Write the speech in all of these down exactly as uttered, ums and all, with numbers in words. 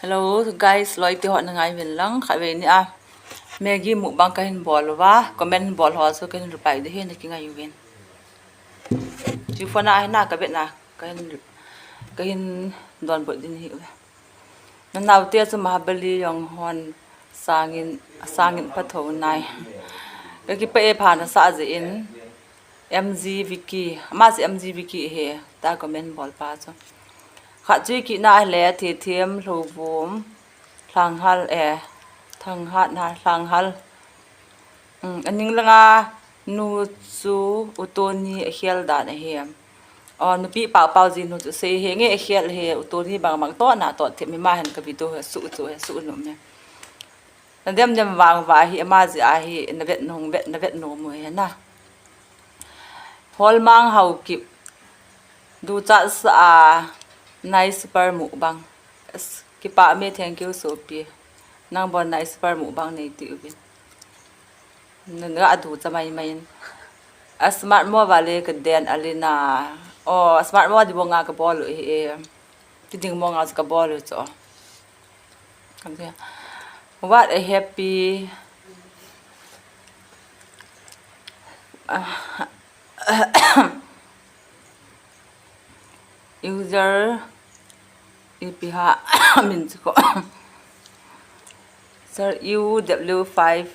Hello guys, loi te ho na ngai uvin lang, khatvei ni a Maggi mukbang kahin bol uva, comment bol ho chu kahin reply ding ahi, na kingai uvin. Chi phone a hi na ka bet na, kahin, kahin donbut ding ahi uve. Na naote chu Mahabali jong hon sangin, sangin phatho nai. Ka kipah e pha na sah jeh in. M G Vicky, ama chu M G Vicky ahi, ta comment bol pa chu. Khat chu i kihna ahile, Thethem, Lhouvum, Lhanghal, eh, Thanghat, na, Lhanghal. Um, aning langa nu chu U Tony a khel dan ahi. O, nupi pau pau ji nu chu sei hi nge a khel hi, U Tony bang bang toh na toh them, ima hin ka video hi su chu hi su nu me. Na dem dem vang uva hi, ama jeh a hi, na vet nung, vet, na vet nom u hi na. Holmang Haokip, duchat sa a, nice super mukbang. As, kipah me, thank you sopi. Nang bon nice super mukbang nei ti uvin. Na, na adu cha mai mai in. A smart mo vale ka den Alina. O, a smart mo di bonga ka bol u hi e. Kiding mo nga chu ka bol u chu. Kam tia. What a happy, ah, user ipi ham min chu ko. Sir U W five.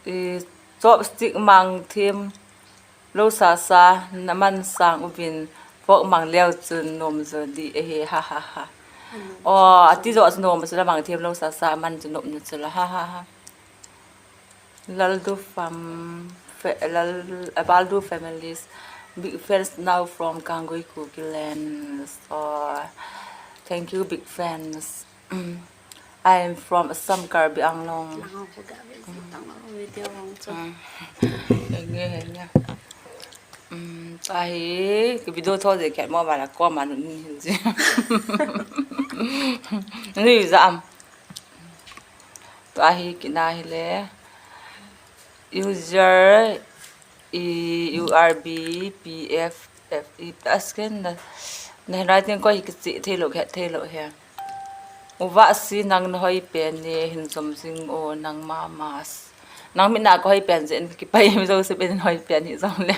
Eh, chopstick mang them lou sasa, na man sang uvin, fork mang leu chun nom jo ding ahi, ha, ha, ha. Anom. Oh, ati jo chu nom chu la mang them lou sasa, man chu nom na chu la, ha, ha, ha. Laldu fam, fa-, Lal, Abaldu families, big fans now from Kangui Kuki land. Oh, thank you, big fans. I am from Assam, Karbi Anglong. Nang ho ga ve ji tang lo video hong chu. Mm. Henge, henge. Mm, tua hi, ki video tho je khat mo ba la ko ma nu ni hin ji. Ni ja am. Tua hi kina hi le. User E U R B P F F E plus ken na, na handwriting ko hi kichih thei lou, het thei lou he. U Vahsi nang na hoi pen e, hin jom jing o nang mama. Nang mit na ka hoi pen jeh in kipah e, mi jouse pen hoi pen hi jong le.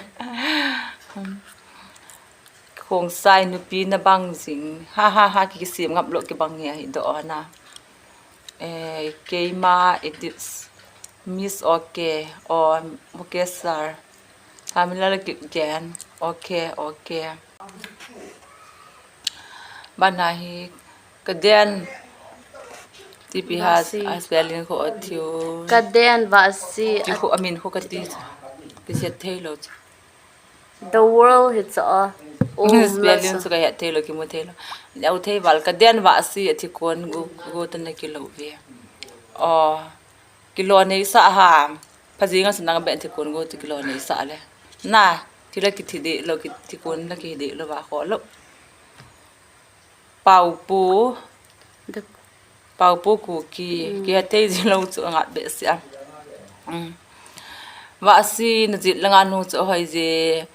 Khongsai nupi na bang jing. Ha, ha, ha, ki, kisem ngap lou kibang nge hi doh na. Eh, keima edits. Miss okay. O, okay, sir. Hamilal Kipgen. Okay, okay. Bana hi, ka den. Tipi ha, Vahsi. A spelling ko o thiu. Ka den Vahsi. Ti ko amin ko ka ti. Ti set thei lou. The world hi cha a. Spelling chu ka het thei lou, kimu thei lou. Leu thei val ka den Vahsi a thikon gu, gu tan na kilou ve. O, kilo nei sa ha. Phajing a sa nang ben thikon gu tu kilo nei sa le. Na, thila kithi deh lou, ki thikon la kithi deh lou va kho lou. Paupu. The Paupu Kuki. Mm. Kihet thei ji lou chu angat behseh a. Mm. Vahsi na jet langa nu chu ahoi je.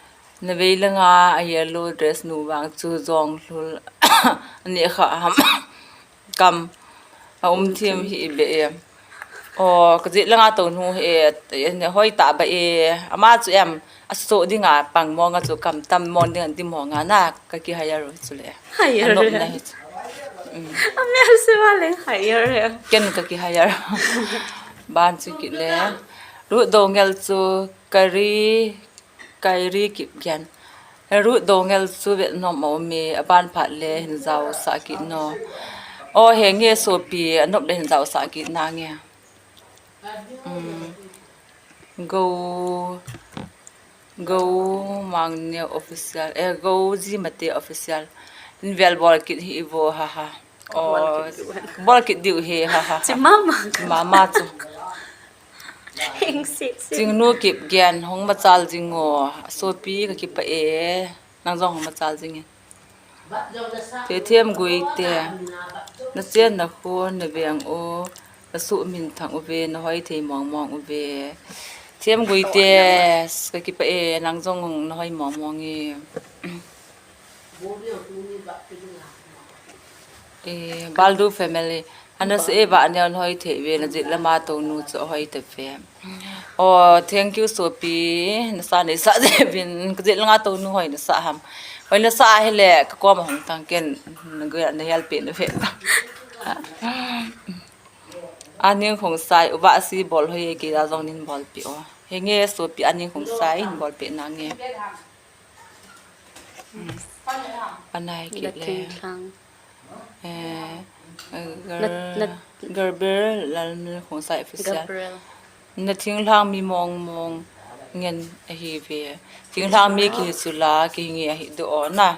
Na vei langa a yellow dress nu vang chu jong lhul. Ani kha ham. Kam. A um thim hi be e. O, ka jet langa tou nu hi e, e, ne hoi ta ba e. Ama chu em, a so dinga pang mong a chu kam tam mong dinga dim mong a na, ka ki hire u chu le. Hire. A nop na hi chu. Mm. A mel se va le hire. Ken ka ki hire. Ban chu ki le. Ru do ngel chu ka ri Kairi Kipgen. Ruth Dongel chu vet nom a um e, aban phat le hin jao sah kit no. O, henge sopi, anop le hin jao sah kit nange. Um, Go, Go Mangneo Official, eh, Go Jimate Official. Hin vel bol kit hi ivo, ha ha. Bol kit diu hen. Bol kit diu he, ha ha ha. Chi mama. Chi mama chu. Hing sit sit. Chingnu Kipgen, hung machal jing o, sopi ka kipah e, nang jong hung machal jing e. Tethem Guite, na chen na khon, na veng u, na suhminthang uve, na hoi thei mong mong uve. Them Guite, ka kipah e, nang jong na hoi mong mong e. Eh, Baldu family. Ana se e ba ne hoi thei ve na jit lama to nu chu hoi te ve. Oh, thank you, sopi. Na sa nei sa je bin. Ka jit langa to nu hoi na sa ham. Hoi na sa hi le ka kom hong tang ken na gu na help na ve. Aning Khongsai, uva si bol hoi e ki da jong nin bol pi o. He nge sopi Aning Khongsai in bol pi na nge. Anai ki le. Eh, eh, Ger-, Ger-, Gerber Lalmil Khongsai official. Gabriel. Na thinglhang mi mong mong ngen ahi ve. Thinglhang mi ki chu la ki nge ahi do o na.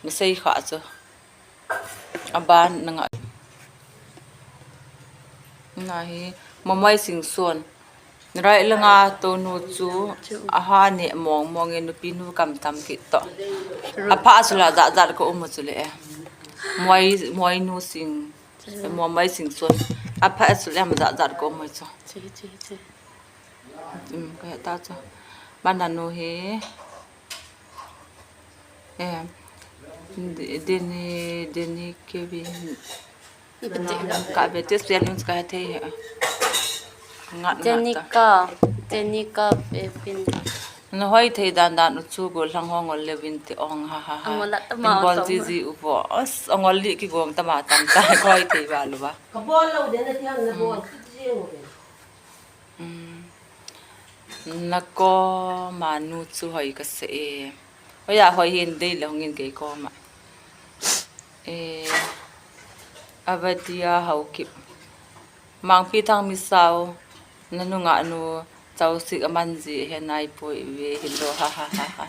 Na sei kha chu. Aban na nga. Na hi Mamai Singson. Rai langa to nu chu aha ne mong mong e nupi nu kam tam kit to. Apha chu la jat jat ko um chu le e. Moi, moi nu sing. Mo mai sing son. Apha chu le ma jat jat ko um chu. Chi, chi, chi. Um, ka ta chu. Mana nu hi. Eh, Deni, Deni Kevin. Ka ve te spelling ka thei he. Ngat, ngat ta. Jenica, Jenica Pepin. Na hoi thei dan dan u chu go lang hong ol le vin te ong ha ha ha. Ong ol la ta ma. Bol ji ji u bo. As, ong ol li ki gong ta ma tam ta hoi thei ba lu ba. Ka bol lo de na ti hang na bol. Ti ji ong de. Um, na ko ma nu chu hoi ka se e. Hoi a hoi hin dei le hong in kei ko ma. E, Avadia Haokip. Mangpi Thang Misao. Na nu nga nu. Chau sik aman ji he nai poi ve hin lo ha ha ha ha.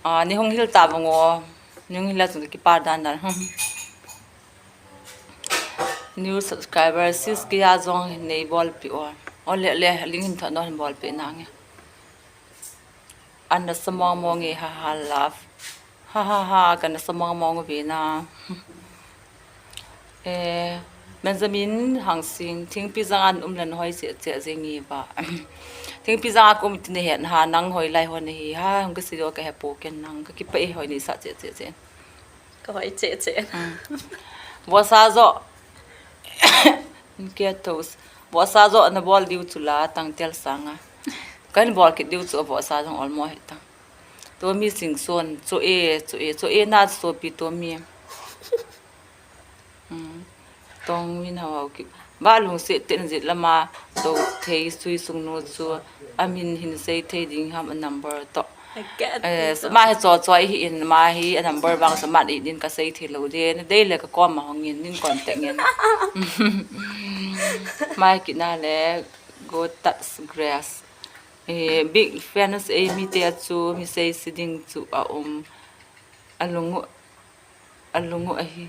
A, ni hong hil ta bang o. Ni hong hil la chung ki pa dan dan. New subscriber, sis kia jong nei bol pi o. O le le, ling hin thot no hin bol pi na nge. Ana sa mong mong e ha ha love. Ha ha ha, kana sa mong mong ve na. Eh, Benjamin Hangsing, thingpi jang an um len hoi che che jing i ba. Thingpi jang a kum ti ne het ha nang hoi lai hon hi ha, hung ka si do ka he po ken nang ka ki pa e hoi ni sa che che che. Ka hoi che che. Hmm. Vosa jo. Kia tos. Vosa jo na bol diu chu la tang tel sanga. Kan bol kit diu chu vosa jong olmo he tang. To mi sing son, cho e, cho e, cho e na so pi to mi. Hmm. Tong min hau hau ki. Ba lungset ten jit lama to thei sui sung nu chu amin hin sei thei ding ham a number to. Eh, ma hi cho cho hi in ma hi a number bang sa mat i din ka sei thei lo de. Na dei le ka kom ma hong in nin contact ngen. Mai ki na le go touch grass. Eh, big fans ei mi te chu mi sei si ding chu a um. A lungu, a lungu ahi.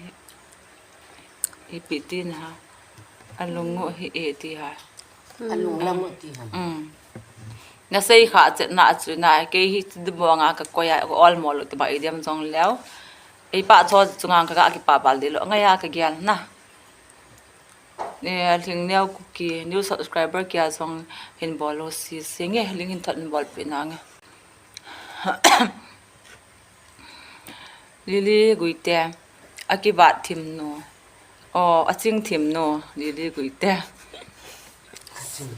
Ipi tin ha. A lungu ahi e ti ha. A lung lam u ti ha. Mm. Na sei kha chet na chu na kei hi chu du mo nga ka ko ya ko ol mo lo ti ba i diam jong leo. Ei pa cho chu nga ka ga ki pa bal di lo nga ya ka gial na. Ne, Lhingneo Kuki, new subscriber kia jong hin bol o si, si nge, ling hin thot hin bol pi na nge. Lily Guite, a kibat thim nu. O, a ching thim nu, Lily Guite.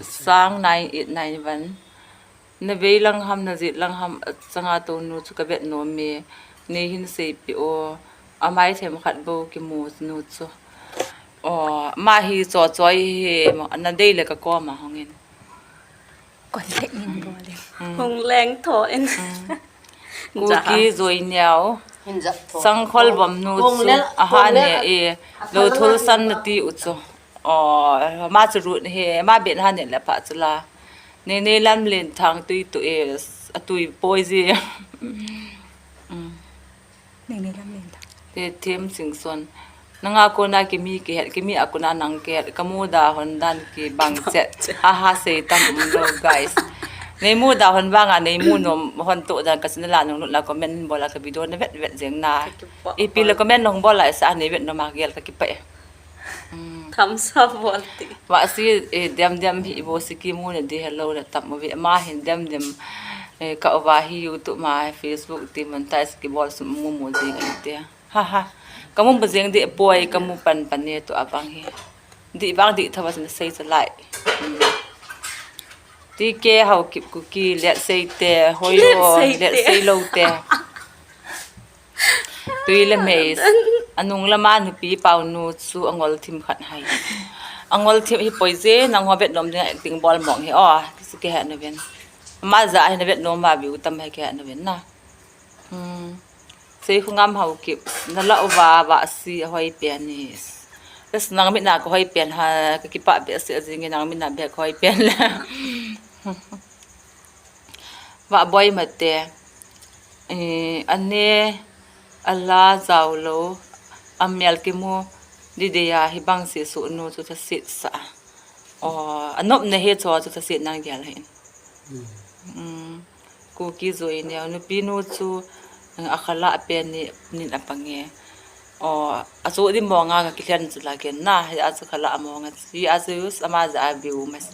Sang nine eight nine one. Na vei lang ham, na jit lang ham, a changa to nu chu ka vet nom e. Nei hin sei pi o. A mai them khat bo ki mu nu chu. O, ma hi cho choi hi, na dei le ka kom a hong in. Contact in bol in. Mm. Hung leng tho in. Mm. Kuki Zoi Neo. Hin jap tho. Sangkhol bom nu chu. Kong le, a ha kong le, ne e. Lo thul san na ti u chu. O, ma chu rut he, ma ben ha ne le pa chu la. Nei nei lam len thang tui tu e, a tui poi ji. Mm. Nei nei lam len thang. Te them sing son. Nanga kona kimi kihet, kimi a kona nang kihet, ka muda hon dan ki bang chet. Ha ha sei tam um lo, guys. Nei muda hon banga nei mu nom hon to dan ka channel a nung lut la comment bol a ka video na vet vet jeng na. Ka kipa. Ipi le comment nong bol a sa nei vet nom a gel ka kipa e. Mm. Thumbs up bol ti. Wa si, eh, diam diam hi bo si ki mu na di hello na tam mo ve ma hin diam diam, eh, ka wa hi YouTube ma Facebook ti monetize ki bol sum mu mu ding ai te. Ha ha. Kamu bajeng dih poi, kamu pan pan ne tu abang hi. Dih bang dih thawa sin sei sa lai. Hmm. T K Haokip Kuki, let sei te, hoi ho, let sei lo te. Tui le mei. Anung lama nupi pau nu chu angol thim khat hai. Angol thim hi poi je, nang ho vet nom ding, ding bol mong hi o, kisi ke ha na ven. Ama ja hi na vet nom ma bi utam hai ke ha na ven na. Hmm. Sei khu ngam Haokip, na la uva va si hoi pian ni. Es nang mi na ko hoi pian ha, ka kipa be si a jing nang mi na be ko hoi pian le. Va boi mate. Eh, ane ala jao lo, amel kimu, di de ya hi bang si su nu chu ta sit sa. O, anop ne he cho chu ta sit nang gel hin. Hmm. Kuki Joi Neo, nupi nu chu, eh, akhala pen ni, nin apange. O, achu di monga ka kilian chu la ken na, he achu khala amonga. Hi achu us ama ja a biu mas.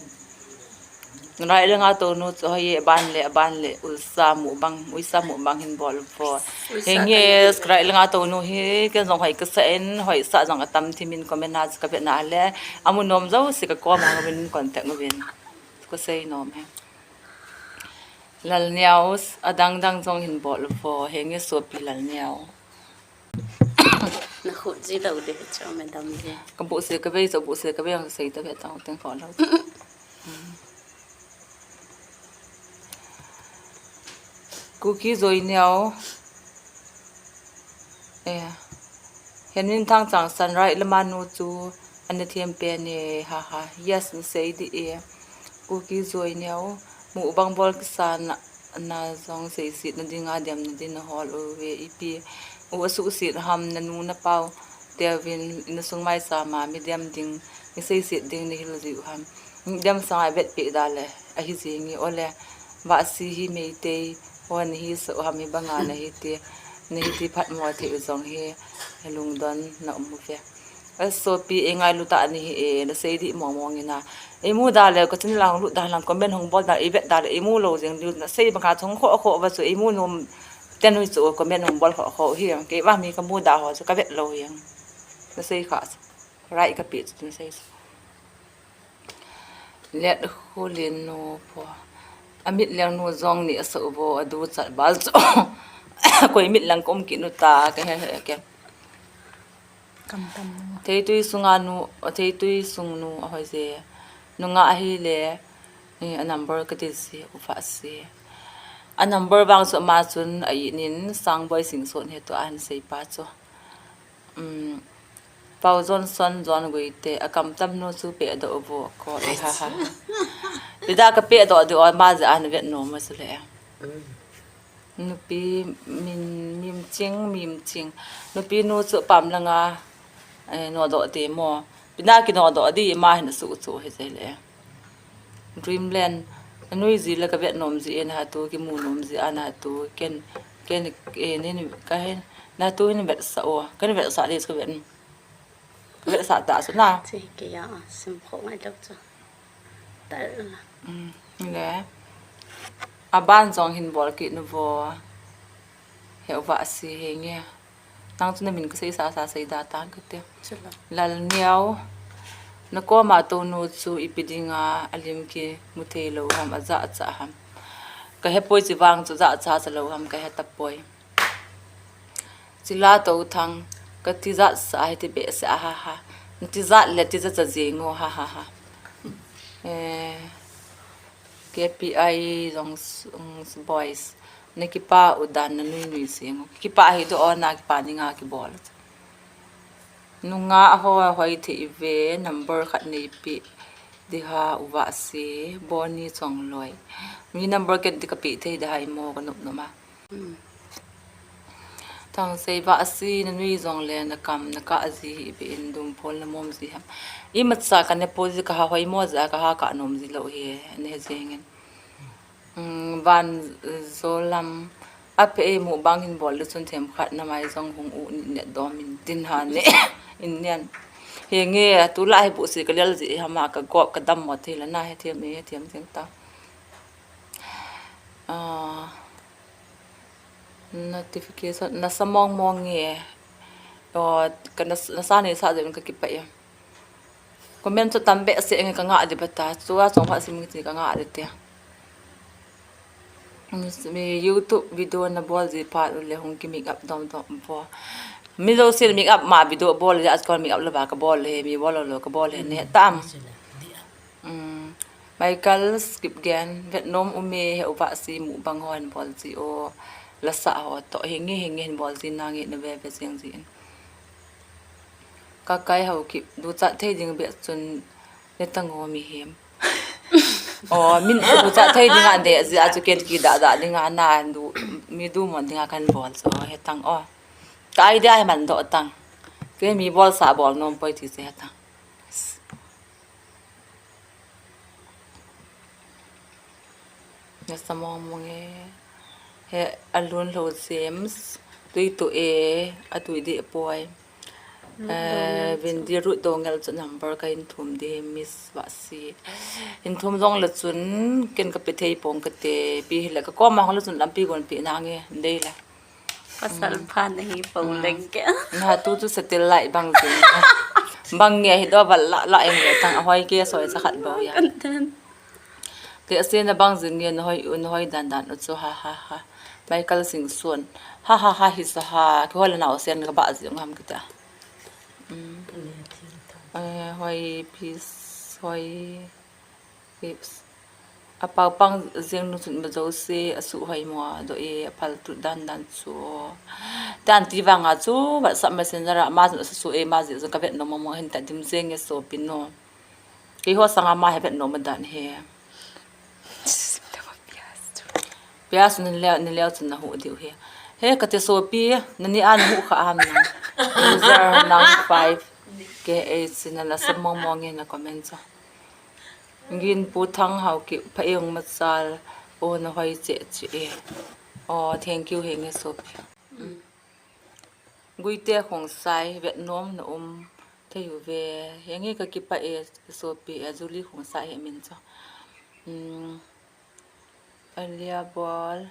Rai le nga to nu chu hoi ban le, ban le, ulsa mu bang, uisa mu bang hin bol vo. Henge, rai le nga to nu hi, ken jong hoi ka sa en, hoi sa jong atam thimin comment na chu ka be na le. Amu nom jo si ka ko ma ngin contact ngin. Ko sei nom he. Lal Neo, adang dang jong hin bol vo, henge sopi Lal Neo. Na khut ji lo de, cho me dam de. Ka bu se ka bei, cho bu se ka bei, ang sei ta be tang teng ko lo. Kuki Joi Neo. Eh. Henin thang chang san rai lama nu chu ana thiam pe ni ha ha. Yes, na sei di e. Kuki Joi Neo. Mu bang bol kisa na, na jong sei sit na dinga dem na din na hol u ve ipi. U asu sit ham na nu na pau. Tevin na sung mai sa ma mi dem ding. Ni sei sit ding ni hil ji u ham. Ni dem sa ai bet pe da le. Ahi ji ngi o le. Va si hi mei tei. Ho ni hi so ham hi banga na hi ti. Na hi ti phat mo thei u jong hi. Lungdon na um u ve. A sopi e ngailu ta ni hi e, na sei di mong mong ina. Ei mu da le, ka channel a hung lut da lang, comment hung bol da, ei vet da le, ei mu lo jeng diu, na sei banga chung kho kho va chu, ei mu nom ten hui chu, comment hung bol kho kho hi, kei va mi ka mu da ho chu, ka vet lo hi. Na sei kha chu. Rai ka pe chu, na sei chu. Let Khulin nu pho. A mit leng nu jong ni a so vo, a du chat bal chu. Koi mit leng ka um kit nu ta, ka he he ke. Kamtam nu. Theitui sunga nu, theitui sung nu a hoi je. Nunga ahi le, eh, a number ka ti si, ufa si. A number vang chu ama chun a i nin Sangboi Singson he tu an sei pa chu. Um, Pau Johnson, John Guite, a kamtam nu chu pe do vo ko, eh, ha ha. Pida ka pe do di o ma ja an vet no ma chu le. Mm. Nupi min, mim ching, mim ching. Nupi nu chu pam langa, eh, no do te mo. Pina ki no do di ma hin su chu he je le. Dreamland. Nui ji le ka vet nom ji en ha tu, ki mu nom ji an ha tu, ken, ken, eh, nin ka hen. Na tu hin vet sa o. Ken vet sa le ka vet. Vet sa ta su na. Che ke ya, sim kho ngai lok chu. Tal na. Mm, le. A ban jong hin bol kit nu vo. He uva si he nge. Nang chu na min ka sei sa sa sei da tang ka te. Chula. Lal Niau. Na koma to nu chu ipi dinga a lim ki mu thei lo ham, a ja cha ham. Ka he poi chi vang chu ja cha cha lo ham, ka he ta poi. Chila to thang, ka ti jat sa he ti be se a ha ha. Na ti jat le ti ja cha jing o ha ha ha. Eh, K P I jong s-, um, boys. Na kipa u dan na nui nui jing o. Kipa hi do o na kipa ni nga ki bol. Nunga a ho a hoi thei ve number khat nei pi. Di ha uva si, Boni Chongloi. Mi number ken ti ka pi thei di ha i mo ka nup nup ma. Mm. Tang sei va si na nui jong le na kam na ka a ji hi be in dum phol na mom ji ham. I mat sa ka ne po ji ka ha hoi mo ja ka ha ka nom ji lo hi ne jing in. Mm, van Zolam a pe e mu bang hin bol le chun them khat na mai jong hung u ni ne dom in din ha ne. In nian. He nge tu la hi bu si ka lel ji ha ma ka gop ka dam mo thei la na he thiam e thiam jing ta. Ah, notification, na sa mong mong nge. O, ka nas-, nasa nei sa jeh in ka kipah e. Comment chu tam behseh nge ka ngah di bata. Chu a chong pha sim nge ti ka ngah di te. Mi YouTube video na bol ji phat u le hung ki make up dom dom bo. Mi jouse le make up ma video bol le, ajkal make up lou va ka bol le, mi bol lou lou ka bol le ne tam. Um, Michael Skip Gen, vet nom um e, he uva si mukbang ho hin bol ji o. Lasa ho to, henge henge hin bol ji nange na ve ve jing ji in. Ka kai hau ki, duchat thei ding beh chun ne tang o mihem. O, min duchat thei ding a de, ji a chu ken ki da da ding a na du, mi du mon ding a kan bol so, he tang o. Ka idea he man do tang. Ke mi bol sa bol nom poi ti se he tang. Nasa mong mong e. He alun lo James. Tui tu e. A tui di poi. Eh, Vendi Ruth Dongel chu number ka in thum di Miss Vasi. In thum jong le chun ken ka pe thei pong ka te. Pi hi le ka kom a hong le chun lampi gon pi nange. Dei le. Pasal pha na hi pong leng ke. Na tu chu satellite bang jing. Bang nge hi do bal la la eng le tang a hoi ke soi cha khat bo ya. Kan tan. Te se na bang jing nge na hoi u na hoi dan dan u chu ha ha ha. Michael Singson. Ha ha ha hi sa ha. Ke hol na o sen ka ba jing ham kita. Mm. Eh, hoi peace, hoi. Hips. A pau pang jeng nu chun ma jouse, a suh hoi mo, do e, a phal tu dan dan chu. Tan ti vang a chu, WhatsApp Messenger a, ma jun a su su e, ma ji jun ka vet nom mo hin ta dim jeng e sopi no. Kei ho sanga ma he vet nom dan he. Pias ni leo, ni leo chun na hu diu he. He ka te sopi, na ni an hu kha am na. User nang five. Ke e sin na la sa mong mong e na comment sa. Ngin Pu Thang Hau ki pha e ung machal o na hoi che che e. O, thank you he nge sopi. Guite Khongsai vet nom na um thei u ve. He nge ka kipah e sopi e Julie Khongsai he min cho. Um, Alia Bol.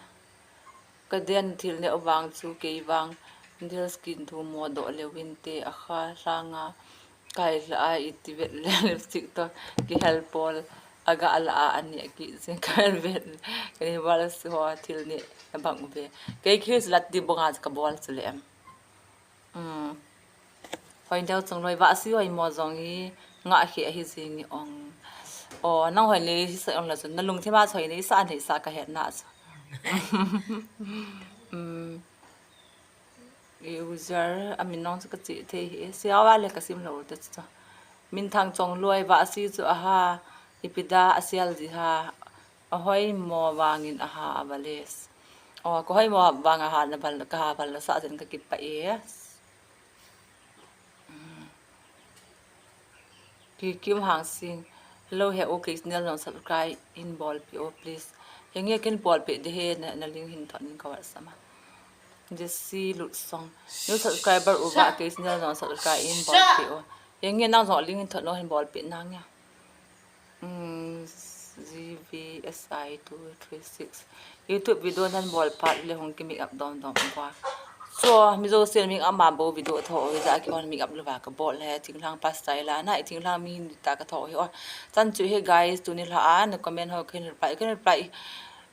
Ka den thil neh vang chu kei vang. Dil skin thu mo doh le win te a kha hlanga. Kai la a iti vet le lipstick to ki hel pol aga ala a ani a ki jing kai vet. Kani wal si ho thil ni abang u ve. Kei khi lat di bonga ka bol chu le em. Um. Hoi deu chung loi va si hoi mo jong i nga khi a hi jing i ong. O, nang hoi le hi sa ong la chun na lungthim a hoi le sa nei sa ka het na chu. Um. User, a min nong chu ka chi thei hi. Siawa le ka sim lo te chu. Min Thang Chongloi va si chu a ha, ipi da a sial ji ha, a hoi mo vangin a ha a va les. O, ka hoi mo vang a ha na bal, ka ha bal na sa jen ka kipah e. Ki Kim Hang Sing. Hello, he o kei channel jong subscribe in bol pi o please. He nge ken bol pi de he na, na link hin thot in ka WhatsApp a. Jesse Lut Song. New subscriber u va kei channel jong subscribe in bol pi o. He nge nang jong link hin thot no hin bol pi nang ya. Mm, G V S I two three six. YouTube video nan bol phat le hung ki make up dom dom kwa. So, mi jouse make up ma bo video tho, o ja ki hon make up lova ka bol he, thinglhang pa style a, na, thinglhang mi ni ta ka tho he, o. Chan chu he guys, tuni lha a, na comment ho ken reply, ken reply.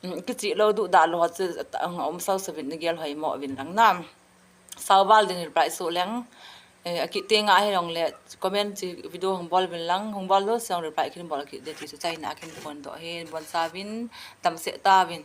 Mm, kichi lo du da lo chu, ang um sau savin ni gel hoi mo vin lang na. Sau val din reply su leng. Eh, a kit te nga he long le, comment chi video hung bol vin lang, hung bol lo song reply kin bol kit de ti chu chai na kin phone do he, bon sa vin, tam se ta vin.